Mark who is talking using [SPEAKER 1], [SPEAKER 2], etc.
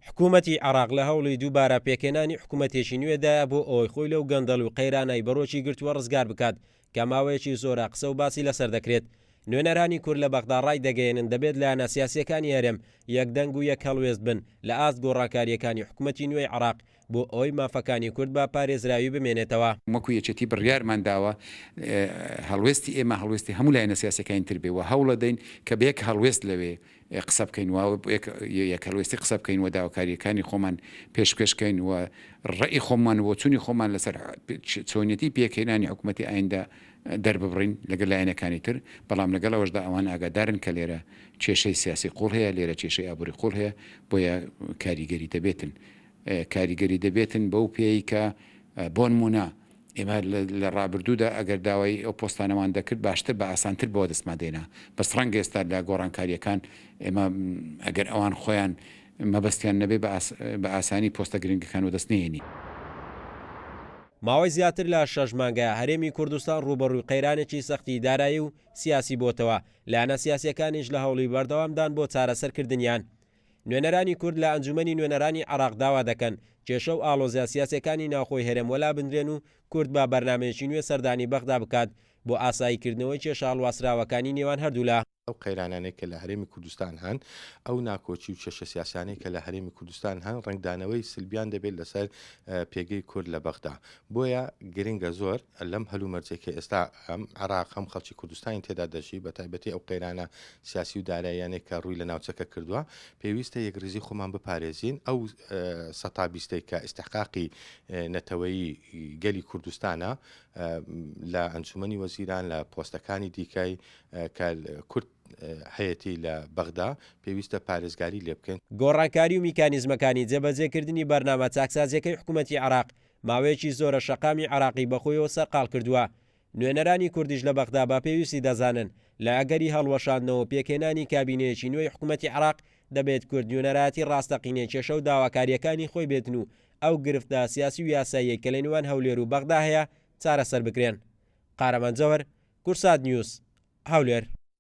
[SPEAKER 1] حکوومەتی عێراق لە هەوڵی دووبارە پێکهێنانی حکوومەتێکی نوێدایە بۆ ئەوەی خۆی لەو گەندەڵی و قەیرانەی بەرۆکی گرتووە ڕزگار بکات کە ماوەیەکی زۆرە قسە و باسی لەسەر دەکرێت. نوێنەرانی کورد لە بەغدا ڕایدەگەیەنن دەبێت لایەنە سیاسییەکانی هەرێم یەک دەنگ و یەک هەڵوێست بن لە ئاست گۆڕانکارییەکانی حکوومەتی نوێی عێراق بۆ ئەوەی مافەکانی کورد بە پارێزراوی بمێنێتەوە.
[SPEAKER 2] وەکو یەکێتی بڕیارمان داوە هەڵوێستی ئێمە هەڵوێستی هەموو لایەنە سیاسیەکانی تر بێ و هەوڵەدەین کە بە یەک هەڵوێست لەوێ قسە بکەین و یەک هەڵوێستی قسە بکەین و داواکارییەکانی خۆمان پێشکەش کەین و ڕەئی خۆمان و بۆچوونی خۆمان لەسەر چۆنیەتی پێکهێنانی حکوومەتی ئایندە دەرببڕین لەگەڵ لایەنەکانی تر، بەڵام لەگەڵ ئەوەشدا ئەوان ئاگادارن کە لێرە کێشەی سیاسی قووڵ هەیە، لێرە کێشەی ئابووری قووڵ هەیە، بۆیە کاریگەری دەبێتن. کاریگەری دەبێتن بەو پێیەی کە بۆنموونە ئێمە لە ڕابردوودا ئەگەر داوای ئەو پۆستانەمان دەکرد باشتر بە ئاسانتر بەوە دەستمان دێنا، بەس ڕەنگە ئێستا لە گۆڕانکارییەکان ئێمە ئەگەر ئەوان خۆیان مەبەستیان نەبێ بە ئاسانی پۆستە گرنگەکان وەدەست نەهێنین.
[SPEAKER 1] ماوەی زیاتر لە شەش مانگە هەرێمی کوردستان ڕووبەڕووی قەیرانێکی سەختی دارایی و سیاسی بۆتەوە، لایەنە سیاسییەکانیش لە هەوڵی بەردەوامدان بۆ چارەسەرکردنیان. نوێنەرانی کورد لە ئەنجومەنی نوێنەرانی عێراق داوا دەکەن، کێشە و ئاڵۆزییە سیاسییەکانی ناوخۆی هەرێم وەلا بنرێن و کورد بە بەرنامەیەکی نوێ سەردانی بەغدا بکات بۆ ئاساییکردنەوەی کێشە هەڵواسراوەکانی نێوان هەردوولا.
[SPEAKER 3] ئەو قەیرانانەی کە لە هەرێمی کوردستان هەن، ئەو ناکۆکی و کێشە سیاسیانەی کە لە هەرێمی کوردستان هەن، ڕەنگدانەوەی سلبیان دەبێت لەسەر پێگەی کورد لە بەغدا. بۆیە گرنگە زۆر لەم هەلومەرجەی کە ئێستا هەم عێراق هەم خەڵکی کوردستانی تێدا دەژی، بە تایبەتی ئەو قەیرانە سیاسی و داراییانەی کە ڕووی لە ناوچەکە کردووە، پێویستە یەکڕیزی خۆمان بپارێزین، ئەو سەتا بیستەی کە ئیستحقاقی نەتەوەیی گەلی کوردستانە لە ئەنجومەنی وەزیران، لە پۆستەکانی دیکەی کە کورد هەیەتی لە بەغدا، پێویستە پارێزگاری لێ بکەین.
[SPEAKER 1] گۆڕانکاری و میکانیزمەکانی جێبەجێکردنی بەرنامە چاکسازییەکەی حکومەتی عێراق ماوەیەکی زۆرە شەقامی عێراقی بەخۆیەوە سەرقاڵ کردووە، نوێنەرانی کوردیش لە بەغدا بە پێویستی دەزانن لە ئەگەری هەڵوەشاندنەوە و پێکهێنانی کابینەیەکی نوێی حکومەتی عێراق دەبێت کورد نوێنەرایەتی ڕاستەقینەی کێشە و داواکارییەکانی خۆی بێتن و ئەو گرفتە سیاسی و یاساییەی کە لە نێوان هەولێر و بەغدا هەیە چارەسەر بکرێن. قارەمان جەوهەر، کوردسات نیوز، هەولێر.